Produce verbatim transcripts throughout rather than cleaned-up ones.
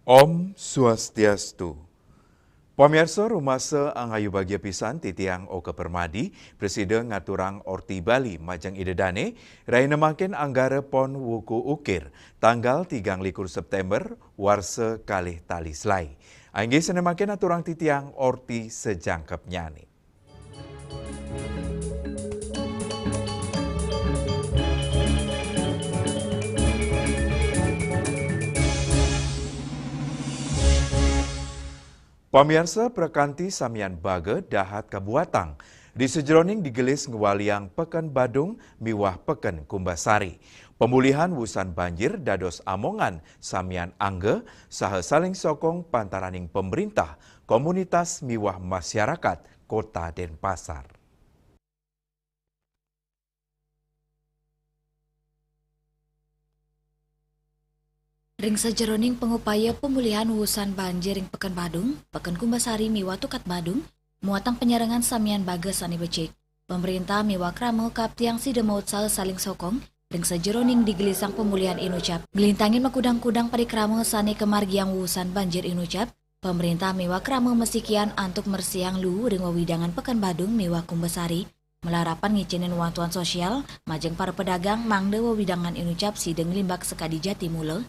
Om Swastiastu. Pamiarsa, rumasa angayu bagia pisan titiang Oka Permadi, presida ngaturang Orti Bali majeng Ida Dane, rahina mangkin Anggara Pon Wuku Ukir, tanggal tigang likur September, warsa kalih tali selai. Inggih sané mangkin aturang titiang Orti sajangkepnyané. Pamiarsa, prakanti samian baga dahat kabuatang ri sajeroning digelis ngwaliang Peken Badung miwah Peken Kumbasari. Pemulihan wusan banjir dados amongan samian angga saha saling sokong pantaraning pamrintah, komunitas miwah masyarakat Kota Denpasar. Ring sajeroning pangupaya pemulihan wusan banjir ring Peken Badung, Peken Kumbasari miwah Tukat Badung, muatang panyarengan samian baga sané becik. Pamrintah miwah krama kaaptiang sida mautsaha saling sokong ring sajeroning digelisang pemulihan inucap. Nglintangin makudang-kudang parikrama sané kamargiang wusan banjir inucap, pamrintah miwah krama masikian antuk mersihang luu ring wewidangan Peken Badung miwah Kumbasari, malarapan ngicénin wantuan sosial majeng para pedagang mangda wewidangan inucap sida nglimbak sakadi jati mula.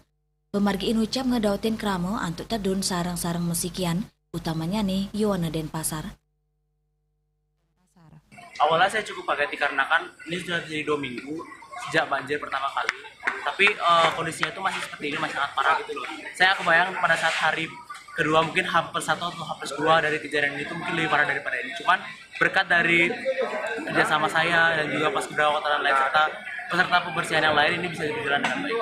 Pamargi inucap ngedautin krama antuk tedun sareng-sareng masikian, utamanyané Yowana Denpasar. Awalnya saya cukup kaget dikarenakan ini sudah terjadi dua minggu sejak banjir pertama kali. Tapi eh, kondisinya itu masih seperti ini, masih sangat parah gitu loh. Saya kebayang pada saat hari kedua, mungkin H plus satu atau H plus dua dari kejadian itu mungkin lebih parah daripada ini. Cuman berkat dari kerjasama saya dan juga Paskibra Kota dan lain serta peserta pembersihan yang lain, ini bisa berjalan dengan baik.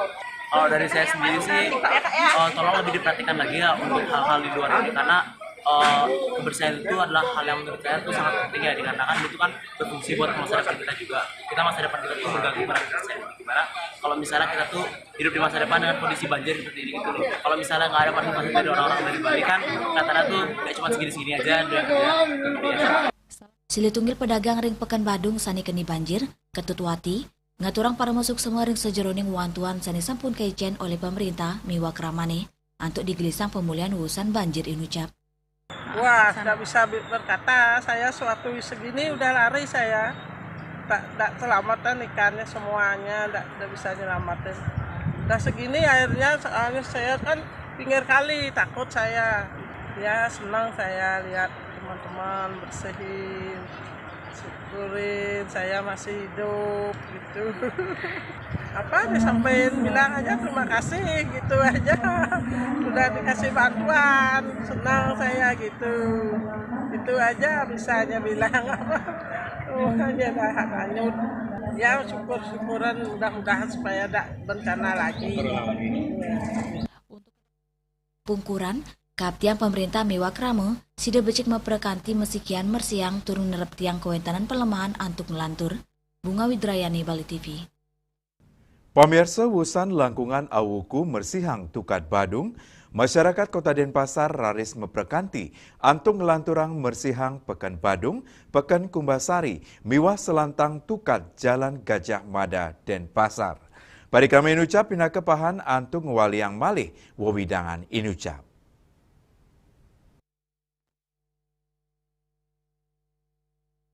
Kalau dari saya sendiri sih, eh, tolong lebih diperhatikan lagi ya untuk hal-hal di luar ini, karena eh, kebersihan itu adalah hal yang menurut saya itu sangat penting ya, dikarenakan itu kan berfungsi buat masa depan kita juga. Kita, masa depan kita tuh bergantung pada kebersihan. Gimana kalau misalnya kita tuh hidup di masa depan dengan kondisi banjir seperti ini gitu loh? Kalau misalnya nggak ada partisipasi dari orang-orang dari Bali kan, katanya tuh kayak cuma segini-segini aja, udah, udah biasa. Silih tunggil pedagang ring Peken Badung sané keni banjir, Ketut Wati, ngaturang parama suksma ring sajeroning wantuan sané sampun kaicén olih pamrintah miwah kramané antuk digelisang pemulihan wusan banjir inucap. Wah, tidak bisa bi-, berkata, saya suatu segini udah lari saya. Tak, tak selamatan ikannya semuanya, tak, tak bisa nyelamatin. Udah segini airnya, soalnya saya kan pinggir kali, takut saya. Ya, senang saya lihat teman-teman bersihin, syukurin saya masih hidup gitu. Apa disampaikan, bilang aja terima kasih gitu aja. Sudah dikasih bantuan, senang saya gitu. Itu aja bisanya bilang apa. Oh, hanya dah hanyut. Ya syukur-syukuran, mudah-mudahan supaya tak bencana lagi. Pungkuran, kaaptiang pamrintah miwah krama, sida becik maprekanti masikian mersihang tur ngreptiang kawéntenan palemahan antuk nglantur. Bunga Widrayani, Bali T V. Pamiarsa, wusan langkungan awuku mersihang Tukat Badung, masyarakat Kota Denpasar raris maprekanti antuk nglanturang mersihang Peken Badung, Peken Kumbasari, miwah selantang Tukat Jalan Gajah Mada, Denpasar. Parikrama inucap pinaka pahan antuk ngwaliang malih wewidangan inucap.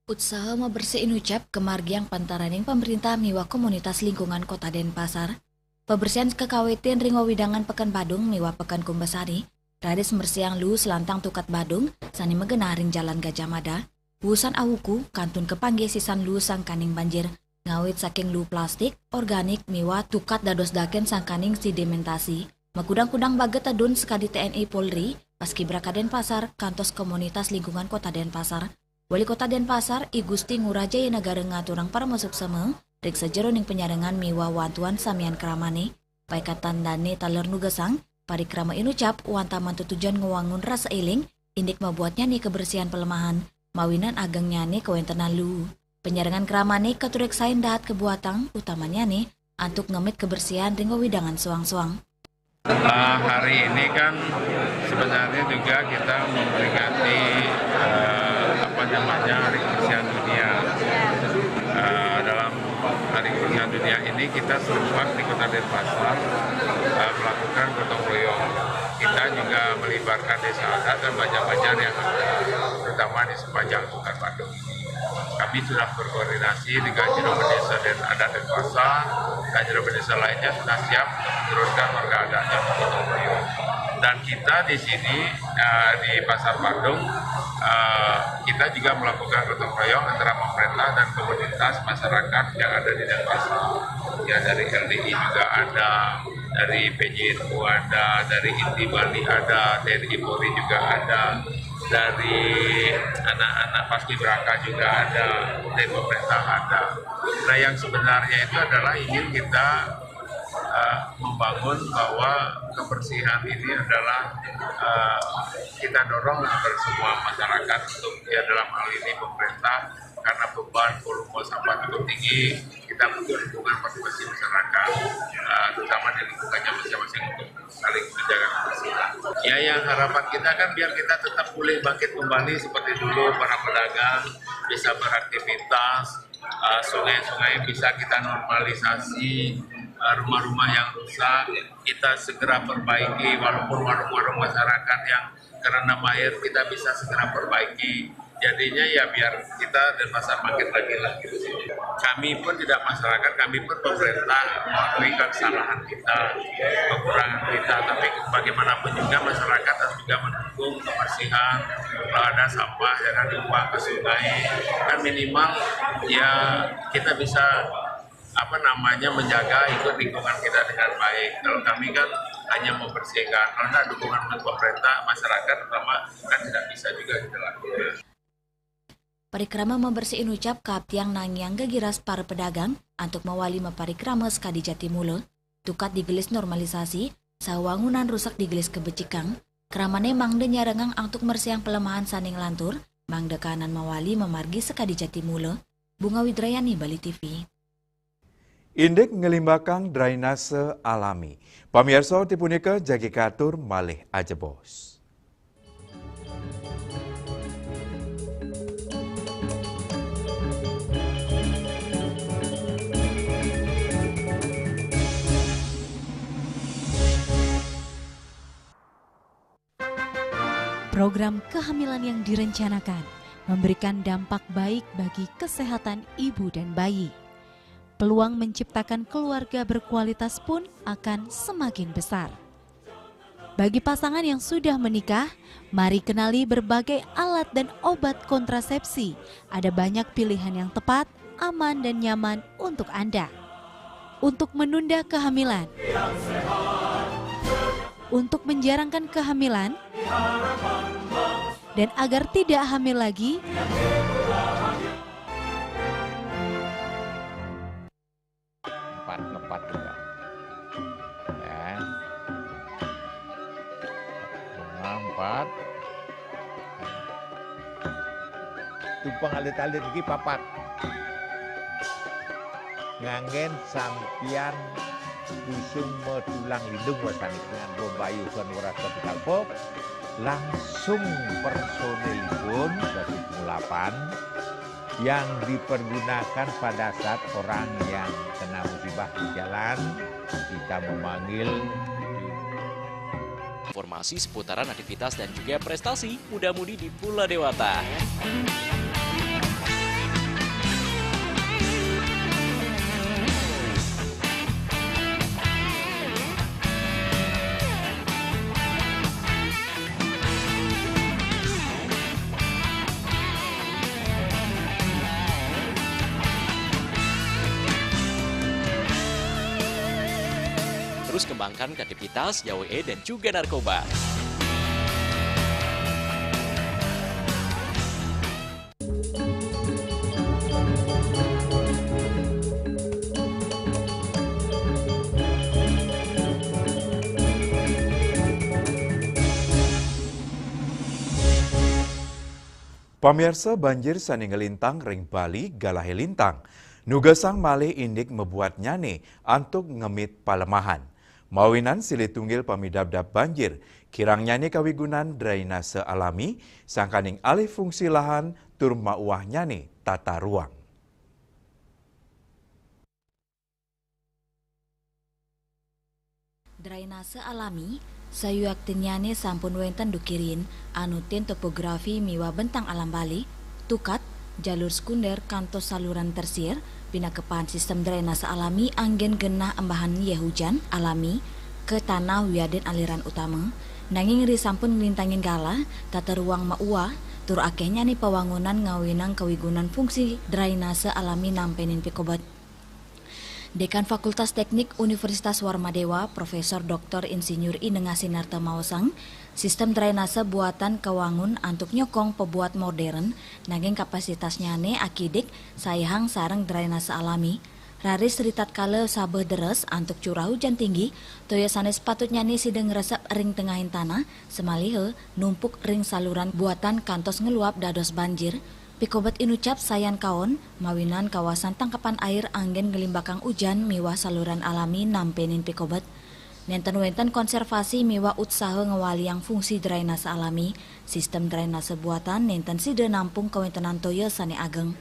Utsaha mabersih inucap kamargiang pantaraning pamrintah miwah komunitas lingkungan Kota Denpasar. Pabersihan kakawitin ring wewidangan Peken Badung miwah Peken Kumbasari, raris mersihang luu selantang Tukat Badung sané magenah ring Jalan Gajah Mada. Wusan awuku kantun kapanggih sisan luu sangkaning banjir, ngawit saking luu plastik, organik, miwah tukat dados dakén sangkaning sedimentasi. Makudang-kudang baga tedun sakadi T N I, Polri, Paskibraka Denpasar, kantos komunitas lingkungan Kota Denpasar. Wali Kota Denpasar, I Gusti Ngurah Jaya Nagara ngaturang parama suksma ring sajeroning panyarengan miwah wantuan samian kramané, paikatan dané taler nugasang, parikrama inucap wantah mantuk tujuan ngwangun rasa éling, indik mabuatnyané kabersihan palemahan, mawinan agengnyané kawéntenan luu. Panyarengan kramané katureksain dahat kabuatang, utamanyané antuk ngemit kabersihan ring wewidangan soang-soang. Ah, hari ini kan sebenarnya juga kita memperingati, eh, apa namanya, Hari Kebersihan Dunia. Eh, dalam Hari Kebersihan Dunia ini kita serentak di Kota Denpasar, eh, melakukan gotong royong. Kita juga melibatkan desa adat dan banjar-banjar yang ada, terutama di sepanjang Sungai Padung. Kami sudah berkoordinasi dengan Jero Desa dan Adat Denpasar dan Jero Desa lainnya sudah siap untuk menurunkan warga adatnya untuk gotong royong. Dan kita di sini, eh, di Pasar Padung, eh, kita juga melakukan gotong royong antara pemerintah dan komunitas masyarakat yang ada di Denpasar. Ya, dari L D I juga ada, dari P J N U ada, dari INTI Bali ada, T N I Polri juga ada, dari anak-anak Paskibraka juga ada, dari pemerintah ada. Nah, yang sebenarnya itu adalah ingin kita, eh, membangun bahwa kebersihan ini adalah, eh, kita dorong agar semua masyarakat untuk, ya, dalam hal ini pemerintah, karena beban volume sampah cukup tinggi, kita butuh dukungan partisipasi masyarakat, eh, terutama di lingkungannya masing-masing untuk saling menjaga kebersihan. Ya, yang harapan kita kan biar kita tetap pulih bangkit kembali seperti dulu, para pedagang bisa beraktivitas, eh, sungai-sungai bisa kita normalisasi, eh, rumah-rumah yang rusak kita segera perbaiki, walaupun warung-warung masyarakat yang kerendam air kita bisa segera perbaiki. Jadinya ya biar kita Denpasar bangkit lagi lah gitu sih. Kami pun tidak masyarakat, kami pun pemerintah mengakui kesalahan kita, kekurangan kita, tapi bagaimanapun juga masyarakat harus juga mendukung kebersihan. Kalau ada sampah, jangan dibuang ke sungai. Kan minimal ya kita bisa, apa namanya, menjaga ikut lingkungan kita dengan baik. Kalau kami kan hanya membersihkan. Kalau tidak dukungan pemerintah, masyarakat, terutama, kan tidak bisa juga kita lakukan. Parikrama membersih inucap kaaptiang nangiang gagiras para pedagang antuk mawali maparikrama sakadi jati mula, tukat digelis normalisasi, saha wangunan rusak digelis kabecikang, kramané mangda nyarengang antuk mersihang palemahan sané nglantur, mangda kaanan mawali mamargi sakadi jati mula. Bunga Widrayani, Bali T V. Indik nglimbakang drainase alami. Pamiarsa, tipunika jagi katur malih ajebos. Program kehamilan yang direncanakan memberikan dampak baik bagi kesehatan ibu dan bayi. Peluang menciptakan keluarga berkualitas pun akan semakin besar. Bagi pasangan yang sudah menikah, mari kenali berbagai alat dan obat kontrasepsi. Ada banyak pilihan yang tepat, aman, dan nyaman untuk Anda. Untuk menunda kehamilan, untuk menjarangkan kehamilan, dan agar tidak hamil lagi, empat, ngepat juga. Ya. Bunga empat. Tumpeng alit-alit iki papat. Nganggén sampiyan usung matulang lindung wasané dengan bebayuhan weras kapital pop, langsung personilipun dadi pengulapan yang dipergunakan pada saat orang yang kena musibah di jalan, kita memanggil. Informasi seputaran aktivitas dan juga prestasi muda-mudi di Pula Dewata. Terus kembangkan kreativitas, jauhi dan juga narkoba. Pamiarsa, banjir sané nglintang ring Bali galahé lintang. Nugasang malih indik mabuatnyané antuk ngemit palemahan. Mawinan silih tunggil pamidabdab banjir, kirangnyané kawigunan drainase alami, sangkaning alih fungsi lahan tur mauwahnyané tata ruang. Drainase alami Sayuaktinnyané sampun wénten dukirin, anutin topografi miwah bentang alam Bali, tukat, jalur sekunder kantos saluran tersier, pinakepan sistem drainase alami anggén genah embahan yéh ujan alami ka tanah wiadin aliran utama, nanging ri sampun nglintangin galah, tata ruang mauwah, tur akéhnyané pawangunan ngawinang kawigunan fungsi drainase alami nampénin pikobet. Dekan Fakultas Teknik Universitas Warmadewa, Profesor Doktor Insinyur I Nengah Sinarta maosang, sistem drainase buatan kawangun antuk nyokong pabuat modern, nanging kapasitasnyané akidik saihang sareng drainase alami. Raris ritatkala sabeh deres antuk curah hujan tinggi, toya sanés patutnyané sida ngresep ring tengahing tanah, samaliha numpuk ring saluran buatan kantos ngeluap dados banjir. Pikobet inucap sayan kaon, mawinan kawasan tangkepan air anggén nglimbakang ujan miwah saluran alami nampénin pikobet. Nénten wénten konservasi miwah utsaha ngwaliang fungsi drainase alami, sistem drainase buatan nénten sida nampung kawéntenan toya sané ageng.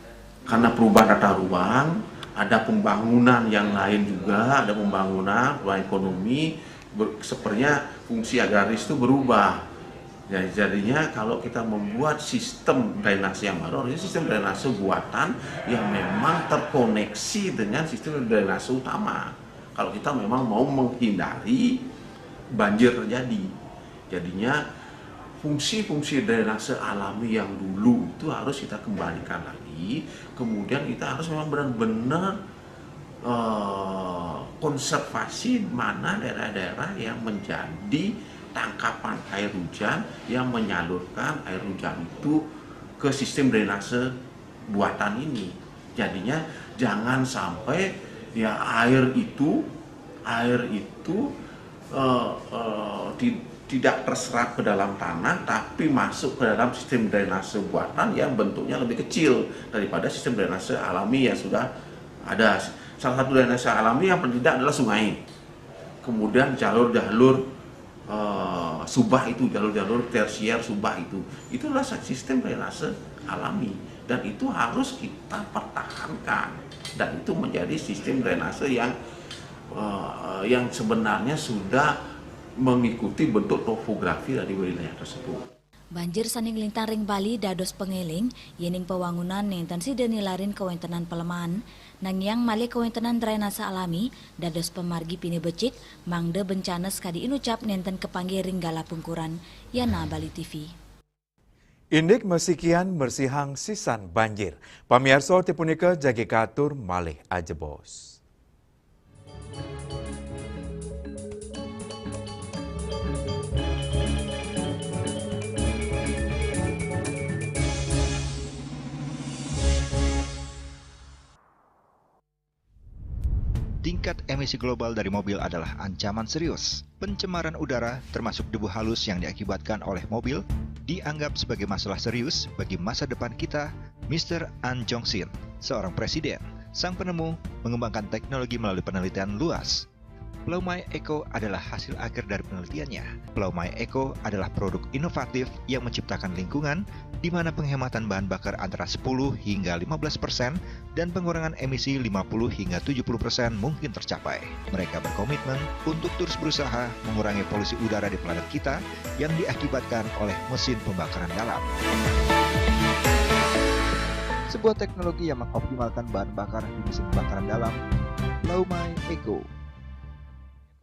Karena perubahan tata ruang, ada pembangunan yang lain juga, ada pembangunan, perubahan ekonomi, ber- sepertinya fungsi agraris itu berubah. Ya, jadinya kalau kita membuat sistem drainase yang baru, harusnya sistem drainase buatan yang memang terkoneksi dengan sistem drainase utama. Kalau kita memang mau menghindari banjir terjadi, jadinya fungsi-fungsi drainase alami yang dulu itu harus kita kembalikan lagi. Kemudian kita harus memang benar-benar eh, konservasi mana daerah-daerah yang menjadi tangkapan air hujan yang menyalurkan air hujan itu ke sistem drainase buatan ini. Jadinya jangan sampai ya air itu air itu eh, eh, ti- tidak terserap ke dalam tanah tapi masuk ke dalam sistem drainase buatan yang bentuknya lebih kecil daripada sistem drainase alami yang sudah ada. Salah satu drainase alami yang paling tidak adalah sungai. Kemudian jalur-jalur eh, subah itu, jalur-jalur tersier subah itu, itu adalah sistem drainase alami dan itu harus kita pertahankan dan itu menjadi sistem drainase yang eh, yang sebenarnya sudah mengikuti bentuk topografi dari wilayah tersebut. Banjir sané nglintang ring Bali dados pangéling, yéning pawangunan nénten sida nilarin kawéntenan palemahan, nanging malih kawéntenan drainase alami dados pamargi pinabecik, mangda bencana sakadi inucap nénten kapanggih ring galah pungkuran. Yana, Bali T V. Indik masikian mersihang sisan banjir. Pamiarsa, ti punika jagi katur malih ajebos. Tingkat emisi global dari mobil adalah ancaman serius. Pencemaran udara, termasuk debu halus yang diakibatkan oleh mobil, dianggap sebagai masalah serius bagi masa depan kita. Mister An Jong Sin, seorang presiden, sang penemu, mengembangkan teknologi melalui penelitian luas. Plow My Eco adalah hasil akhir dari penelitiannya. Plow My Eco adalah produk inovatif yang menciptakan lingkungan di mana penghematan bahan bakar antara sepuluh hingga lima belas persen dan pengurangan emisi lima puluh hingga tujuh puluh persen mungkin tercapai. Mereka berkomitmen untuk terus berusaha mengurangi polusi udara di planet kita yang diakibatkan oleh mesin pembakaran dalam. Sebuah teknologi yang mengoptimalkan bahan bakar di mesin pembakaran dalam. Plow My Eco.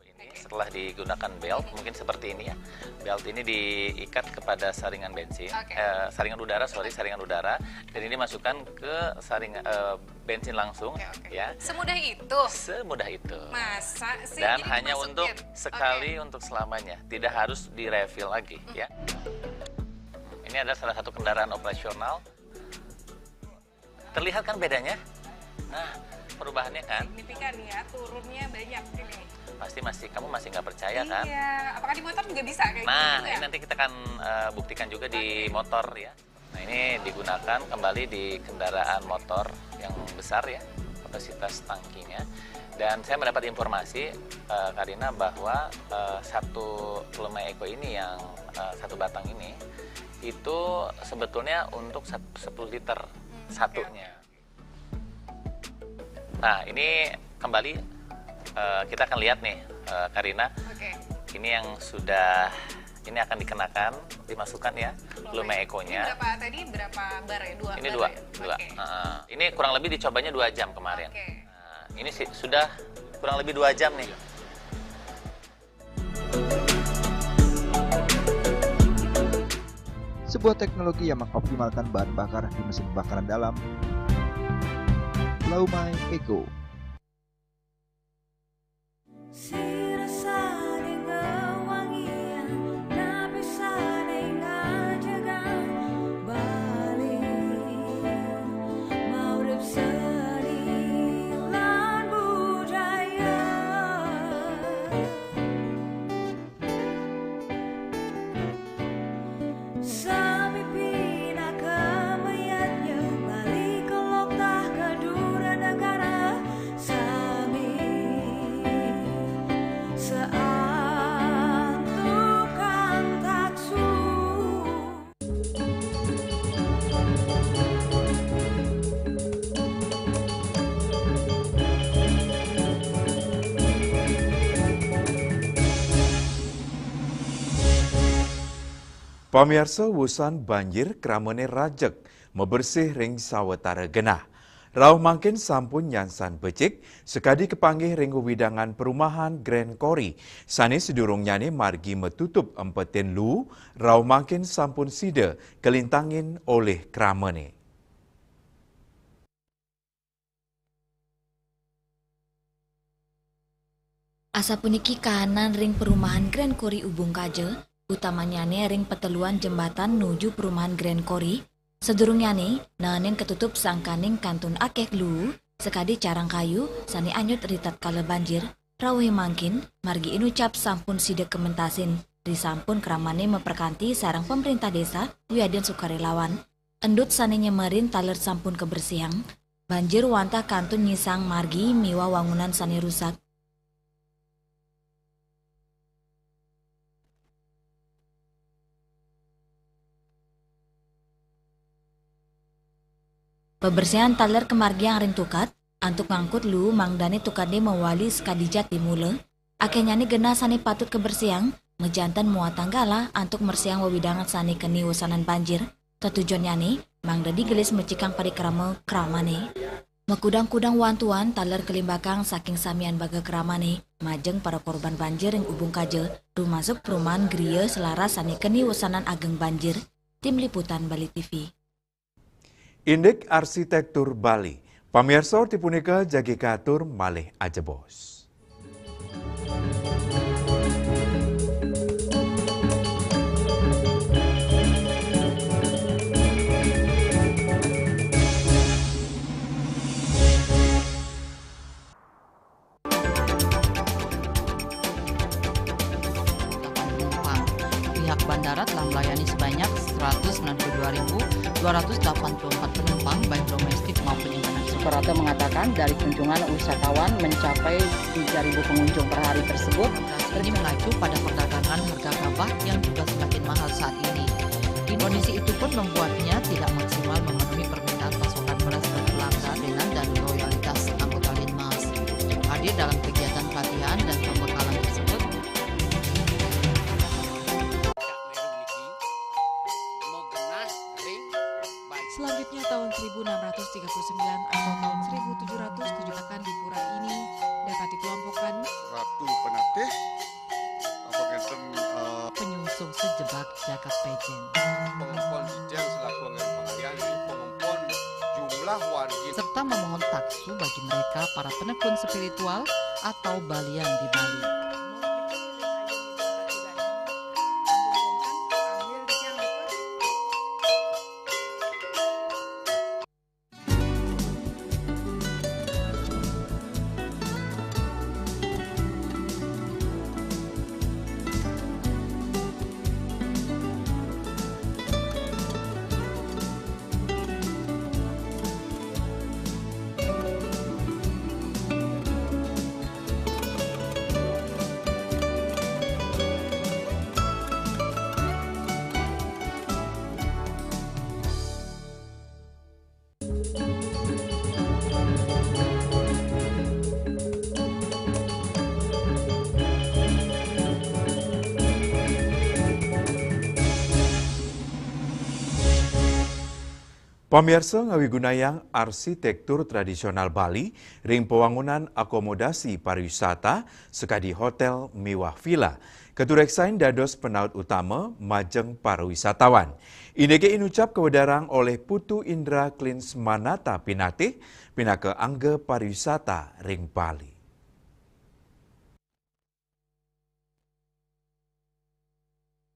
Ini setelah digunakan belt, mungkin seperti ini ya. Belt ini diikat kepada saringan bensin, Oke. eh, saringan udara, sorry, saringan udara, dan ini masukkan ke saringan eh, bensin langsung, Oke, oke. Ya. Semudah itu. Semudah itu. Masa sih? Dan Jadi hanya dimasukin? Untuk sekali, Oke. Untuk selamanya, tidak harus di-refill lagi, ya. Ini adalah salah satu kendaraan operasional. Terlihat kan bedanya? Nah, perubahannya kan? Signifikan ya, turunnya banyak ini. Pasti masih, kamu masih nggak percaya kan? Iya, apakah di motor juga bisa kayak Nah, gitu ini ya? Nanti kita akan eh, buktikan juga di motor, ya. Nah, ini digunakan kembali di kendaraan motor yang besar, ya, kapasitas tangkinya. Dan saya mendapat informasi, eh, Karina, bahwa eh, satu Plow My Eco ini yang eh, satu batang ini itu sebetulnya untuk sat- sepuluh liter Hmm, satunya. Nah, ini kembali eh, kita akan lihat nih, eh, Karina. Oke. Ini yang sudah, ini akan dikenakan, dimasukkan ya, Lume Eco-nya. Ini berapa tadi? Berapa bar ya? Dua bar ya? Ini dua, dua. Oke. Heeh. Ini kurang lebih dicobanya dua jam kemarin. Oke. Nah, ini sih sudah kurang lebih dua jam nih. Sebuah teknologi yang mengoptimalkan bahan bakar di mesin pembakaran dalam. Laumai Eco. Pamiarsa, wusan banjir kramane rajeg mabersih ring sawatara genah. Rauh mangkin sampun nyansan becik, sakadi kapanggih ring wewidangan perumahan Grand Kori, sane sadurungnyane margi matutup empetin luu, rauh mangkin sampun sida kalintangin olih kramane. Asapuniki kahanan ring perumahan Grand Kori Ubung Kaja, utamanyane ring peteluan jembatan nuju perumahan Grand Kori. Sadurungnyane, naenin katutup sangkaning kantun akeh luu, sakadi carang kayu sane anyut ritatkala banjir, rauh mangkin, margi inucap sampun sida kamentasin, risampun kramane maprakanti sareng pamrentah desa wiadin sukarelawan. Endut sane nyemerin taler sampun kabersihang, banjir wantah kantun nyisang margi miwah wangunan sane rusak. Pabersihan taler kamargiang ring tukad, antuk ngangkut luu mangdane tukade mawali sakadi jati mula. Akehnyane genah sane patut kabersihang, majanten muatang galah antuk mersihang wewidangan sane keni wusanan banjir. Tetujonnyane, mangda digelis mecikang parikrama kramane. Makudang-kudang wantuan taler kalimbakang saking samian baga kramane, majeng para korban banjir ring Ubung Kaja, rumasuk perumahan griya selaras sane keni wusanan ageng banjir. Tim Liputan Bali T V. Indik Arsitektur Bali. Pamiarsa, orti punika jagi katur malih ajebos. Pihak bandara telah melayani sebanyak seratus sembilan puluh dua ribu dua ratus delapan puluh empat penumpang, baik domestik maupun internasional. Suprapto mengatakan, dari kunjungan wisatawan mencapai tiga ribu pengunjung per hari tersebut, ini mengacu pada perdagangan harga gabah yang juga semakin mahal saat ini. Kondisi itu pun membuatnya tidak maksimal memenuhi permintaan pasokan beras ke pelanggan dan loyalitas anggota Linmas. Hadir dalam kegiatan pelatihan dan pembekalan tersebut. Selanjutnya, tahun seribu enam ratus tiga puluh sembilan atau tahun seribu tujuh ratus tujuh akan di pura ini dapat dikelompokkan. Ratu Penatih, apa ngenten, eh, penyungsung sejebak jagat Pejen. Pengempon Ijen selaku anggaran pengalian, pengempon jumlah wargi. Serta memohon taksu bagi mereka para penekun spiritual atau balian di Bali. Pamiarsa, ngawigunayang arsitektur tradisional Bali ring pawangunan akomodasi pariwisata sakadi hotél miwah vila, katureksain dados penaut utama majeng para wisatawan. Indiké inucap kawedarang olih Putu Indra Klinsmanata Pinatih pinaka angga pariwisata ring Bali.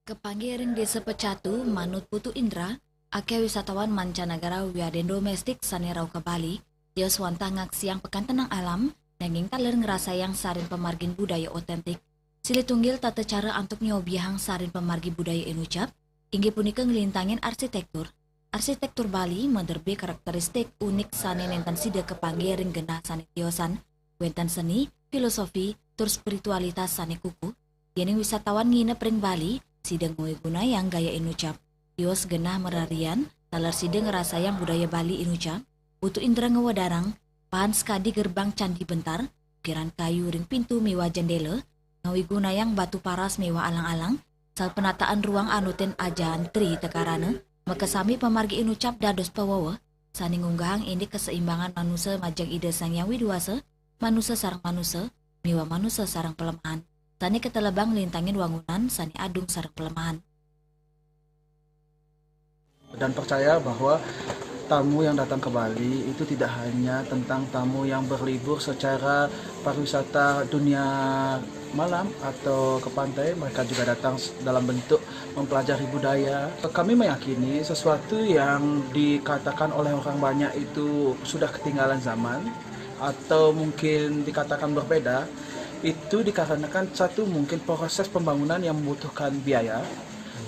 Kapanggih ring Désa Pecatu, manut Putu Indra, akéh wisatawan mancanagara wiadin doméstik sané rauh ka Bali, tios wantah ngaksiang pakantenang alam, nanging taler ngrasayang sarin pamargin budaya oténtik. Silih tunggil tata cara antuk nyobihang sarin pamargi budaya inucap, inggih punika nglintangin arsitektur. Arsitektur Bali maderbé karakteristik unik sané nénten sida kapanggih ring genah sané tiosan, wénten seni, filosofi, tur spiritualitas sané kukuh. Yéning wisatawan nginep ring Bali, sida ngawigunayang gaya inucap. Tios genah mararian, taler sida ngrasayang budaya Bali inucap. Putu Indra ngawedarang, paan sakadi gerbang Candi Bentar, ukiran kayu ring pintu miwah jendéla, ngawigunayang batu paras miwah alang-alang, saha penataan ruang anutin ajahan Tri Hita Karana, makasami pamargi inucap dados paweweh, sané ngunggahang indik kaseimbangan manusa majeng Ida Sang Hyang Widi Wasa, manusa sareng manusa, miwah manusa sareng palemahan, sané katelebang nglintangin wangunan sané adung sareng palemahan. Dan percaya bahwa tamu yang datang ke Bali itu tidak hanya tentang tamu yang berlibur secara pariwisata dunia malam atau ke pantai, mereka juga datang dalam bentuk mempelajari budaya. Kami meyakini sesuatu yang dikatakan oleh orang banyak itu sudah ketinggalan zaman atau mungkin dikatakan berbeda, itu dikarenakan satu, mungkin proses pembangunan yang membutuhkan biaya,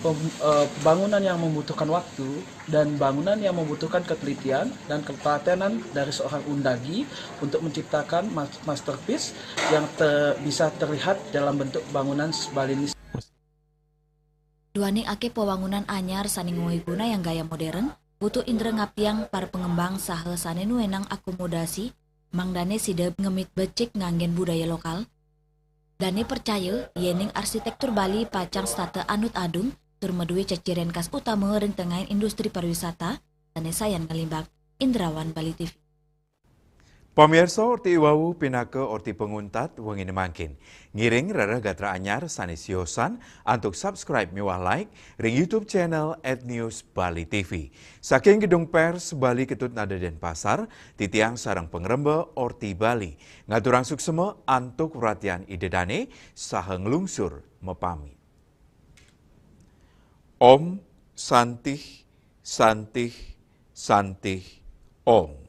pem- eh, bangunan yang membutuhkan waktu, dan bangunan yang membutuhkan ketelitian dan ketelatenan dari seorang undagi untuk menciptakan mas- masterpiece yang te- bisa terlihat dalam bentuk bangunan Balinis. Duaning akéh pawangunan anyar sané ngawigunayang gaya modern, Putu Indra ngaptiang para pangembang saha sané nuénang akomodasi, mangdané sida ngemit becik nganggén budaya lokal. Dané percaya yéning arsitektur Bali pacang setata anut adung tur madué ceciren khas utama ring tengahing industri pariwisata sané sayan nglimbak. Indrawan, Bali T V. Pamiarsa, orti iwau pinaka orti panguntat wenginé mangkin. Ngiring rereh gatra anyar sané siosan antuk subscribe miwah like ring YouTube channel at News Bali T V. Saking Gedung Pers Bali Ketut Nada Denpasar, titiang sareng pangremba Orti Bali ngaturang suksma antuk wratian Ida Dané saha nglungsur mapamit. Om Santih, Santih, Santih, Om.